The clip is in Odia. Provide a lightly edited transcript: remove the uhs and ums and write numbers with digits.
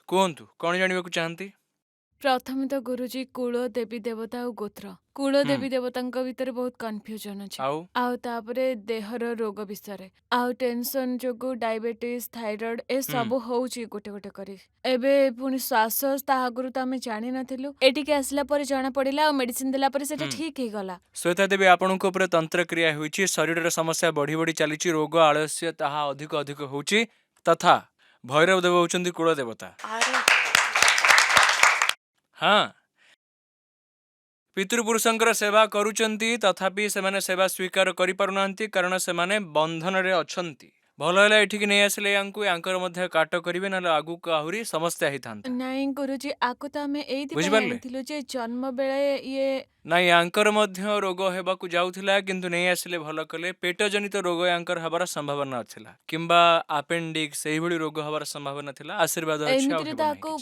କୁହନ୍ତୁ, କଣ ଜାଣିବାକୁ ଚାହାନ୍ତି? ପ୍ରଥମେ ତ ଗୁରୁଜୀ, କୁଳ ଦେବୀ ଦେବତା ଆଉ ଗୋତ୍ର। କୁଳ ଦେବୀ ଦେବତାଙ୍କ ଭିତରେ ବହୁତ କନଫ୍ୟୁଜନ ଅଛି। ଆଉ? ଆଉ ତାପରେ ଦେହର ରୋଗ ବିଷୟରେ, ଆଉ ଟେନସନ ଯୋଗୁ ଡାଇବେଟିସ୍, ଥାଇରଏଡ ଏ ସବୁ ହଉଛି ଗୋଟେ ଗୋଟେ କରି। ଏବେ ପୁଣି ଶ୍ୱାସ, ତା ଆଗରୁ ତ ଆମେ ଜାଣିନଥିଲୁ। ଏଠିକି ଆସିଲା ପରେ ଜଣା ପଡିଲା ଆଉ ମେଡିସିନ ଦେଲା ପରେ ସେଟା ଠିକ ହେଇଗଲା। ଶ୍ୱେତା ଦେବୀ, ଆପଣଙ୍କ ଉପରେ ତନ୍ତ୍ରକ୍ରିୟା ହୋଇଛି। ଶରୀରର ସମସ୍ୟା ବଢି ବଢି ଚାଲିଛି। ରୋଗ, ଆଳସ୍ୟ ତାହା ଅଧିକ ଅଧିକ ହେଉଛି। ତଥା ଭୈରବ ଦେବ ହେଉଛନ୍ତି କୁଳ ଦେବତା। ଆରେ। ହଁ, ପିତୃପୁରୁଷଙ୍କର ସେବା କରୁଛନ୍ତି, ତଥାପି ସେମାନେ ସେବା ସ୍ୱୀକାର କରିପାରୁନାହାନ୍ତି, କାରଣ ସେମାନେ ବନ୍ଧନରେ ଅଛନ୍ତି। ଭଲ ହେଲା ଏଠିକି ନେଇ ଆସିଲେ ୟାଙ୍କୁ। ୟାଙ୍କର ମଧ୍ୟ କାଟ କରିବେ, ନହେଲେ ଆଗକୁ ଆହୁରି ସମସ୍ୟା ହେଇଥାନ୍ତା। ନାଇଁ ଗୁରୁଜୀ, ଆକୁ ତ ଆମେ ଏଇଥିପାଇଁ ବୁଝିପାରିଲେ? ଆଣିଥିଲୁ ଯେ ଜନ୍ମ ବେଳେ ଇଏ ନାଇଁ, ୟାଙ୍କର ମଧ୍ୟ ରୋଗ ହେବାକୁ ଯାଉଥିଲା, କିନ୍ତୁ ନେଇ ଆସିଲେ, ଭଲ କଲେ। ପେଟ ଜନିତ ରୋଗ ୟାଙ୍କର ହେବାର ସମ୍ଭାବନା ଥିଲା, କିମ୍ବା ଆପେଣ୍ଡିକ୍ସ, ସେଇଭଳି ରୋଗ ହେବାର ସମ୍ଭାବନା ଥିଲା। ଆଶୀର୍ବାଦ ଅଛି, ଆଉ ଏମିତିରେ ହେବ ତ ନାହିଁ ଆକୁ କିଛି।